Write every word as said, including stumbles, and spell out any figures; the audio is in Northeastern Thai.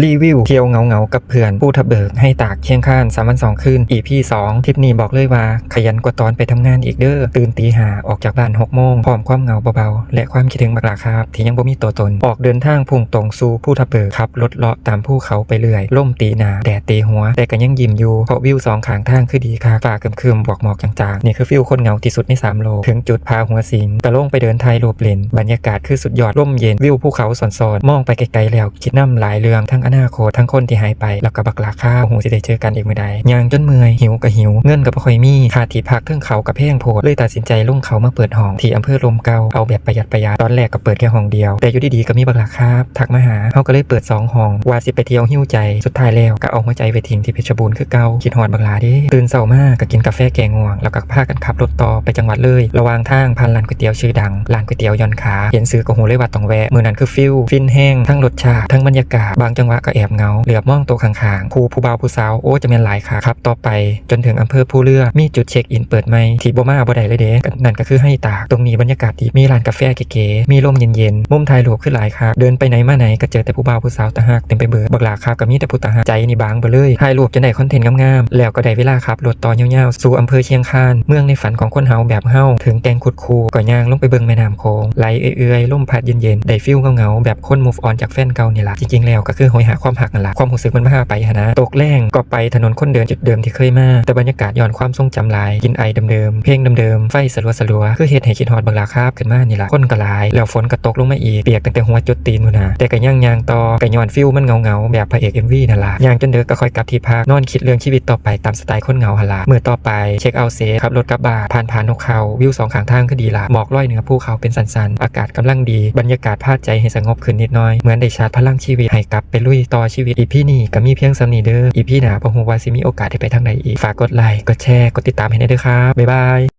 รีวิวเที่ยวเหงาๆกับเพื่อน ภูทับเบิก ไฮ่ตาก เชียงคาน สามวันสองคืน อีพีสอง ทริปนี้บอกเลยว่าขยันกว่าตอนไปทำงานอีกเด้อ ตื่นตีห้า ออกจากบ้านหกโมง พร้อมความเหงาเบาๆ และความคิดถึงบักหล้าครับ ที่ยังบ่มีตัวตน ออกเดินทางพุ่งตรงสู่ภูทับเบิก ขับรถเลาะตามภูเขาไปเรื่อย ลมตีหน้า แดดตีหัว แต่ก็ยังยิ้มอยู่ เพราะวิวสองข้างทางคือดีคัก ฟ้าครึ้มๆ บวกหมอกจางๆ นี่คือฟีลคนเหงาที่สุดในสามโลก ถึงจุดผาหัวสิง ก็ลงไปเดินถ่ายรูปเล่น บรรยากาศคือสุดยอด ลมเย็น วิวภูเขาซ่อนๆ มองไปไกลๆแล้ว คิดนำหลายเรื่อง ทั้งอนาคต ทั้งคนที่หายไป แล้วก็บักหล้าครับ บ่ฮู้สิได้เจอกันอีกมื้อใด ย่างจนเมื่อย หิวก็หิว เงินก็บ่ค่อยมี ค่าที่พักเทิงเขาก็แพงโพด เลยตัดสินใจลงเขามาเปิดห้องที่อำเภอลมเก่า เอาแบบประหยัดประหยัด ตอนแรกก็เปิดแค่ห้องเดียว แต่อยู่ดีๆก็มีบักหล้าครับทักมาหา เฮาก็เลยเปิดสองห้อง ว่าสิไปเที่ยวฮีลใจ สุดท้ายแล้วก็เอาหัวใจไปทิ้งที่เพชรบูรณ์คือเก่า คิดฮอดบักหล้าเด้ ตื่นเช้ามาก็กินกาแฟแก้ง่วง แล้วก็พากันขับรถต่อไปจังหวัดเลย ระหว่างทางผ่านร้านก๋วยเตี๋ยวชื่อดัง ร้านก๋วยเตี๋ยวย่อนขา เห็นชื่อก็ฮู้เลยว่าต้องแวะ มื้อนั้นคือฟีลฟินแฮง ทั้งรสชาติ ทั้งบรรยากาศ บางจังหวะก็แอบเหงา เหลือบมองโต๊ะข้างๆ คู่ผู้บ่าวผู้สาว โอ้ จะแม่นหลายคัก ขับต่อไปจนถึงอำเภอภูเรือ มีจุดเช็คอินเปิดใหม่ที่บ่มาบ่ได้เลยเด้ นั่นก็คือไฮ่ตาก ตรงนี้บรรยากาศดี มีร้านกาแฟเก๋ๆ มีลมเย็นๆ มุมถ่ายรูปคือหลายคัก เดินไปไหนมาไหนก็เจอแต่ผู้บ่าวผู้สาวตาฮักเต็มไปเบิด บักหล้าครับก็มีแต่ผู้ตาฮัก ใจนี่บางเบิดเลย ถ่ายรูปจนได้คอนเทนต์งามๆ แล้วก็ได้เวลาขับรถต่อยาวๆ สู่อำเภอเชียงคาน เมืองในฝันของคนเฮาแบบเฮา ถึงแก่งคุดคู ก็ย่างลงไปเบิ่งแม่น้ำโขง ไหลเอื่อยๆ ลมพัดเย็นๆ ได้ฟีลเหงาๆ แบบคน move on จากแฟนเก่านี่ล่ะ จริงๆแล้วก็คือโหยหาความฮักนั่นล่ะ ความรู้สึกมันพาไปหั้นนะ ตกแลงก็ไปถนนคนเดินจุดเดิมที่เคยมา แต่บรรยากาศย้อนความทรงจำหลาย กลิ่นไอเดิมๆ เพลงเดิมๆ ไฟสลัวๆ คือเฮ็ดให้คิดฮอดบักหล้าครับขึ้นมานี่ล่ะ คนก็หลาย แล้วฝนก็ตกลงมาอีก เปียกตั้งแต่หัวจดตีนพู้นนะ แต่ก็ยังย่างต่อ ก็ย้อนฟีลมันเหงาๆ แบบพระเอก เอ็มวี นั่นล่ะ ย่างจนเดิกก็ค่อยกลับที่พัก นอนคิดเรื่องชีวิตต่อไปตามสไตล์คนเหงาหั้นล่ะ มื้อต่อไป เช็คเอาท์เสร็จ ขับรถกลับบ้าน ผ่านผานกเขา วิวสองข้างทางคือดีล่ะ หมอกลอยเหนือภูเขาเป็นสันๆ อากาศกำลังดี บรรยากาศพาใจให้สงบขึ้นนิดหน่อย เหมือนได้ชาร์จพลังชีวิตให้กลับไปลุยต่อชีวิต อีพีนี้ก็มีเพียงส่ำนี้เด้อ อีพีหน้าบ่ฮู้ว่าสิมีโอกาสได้ไปทางใดอีก ฝากกดไลค์ กดแชร์ กดติดตามให้แหน่เด้อครับ บ๊ายบาย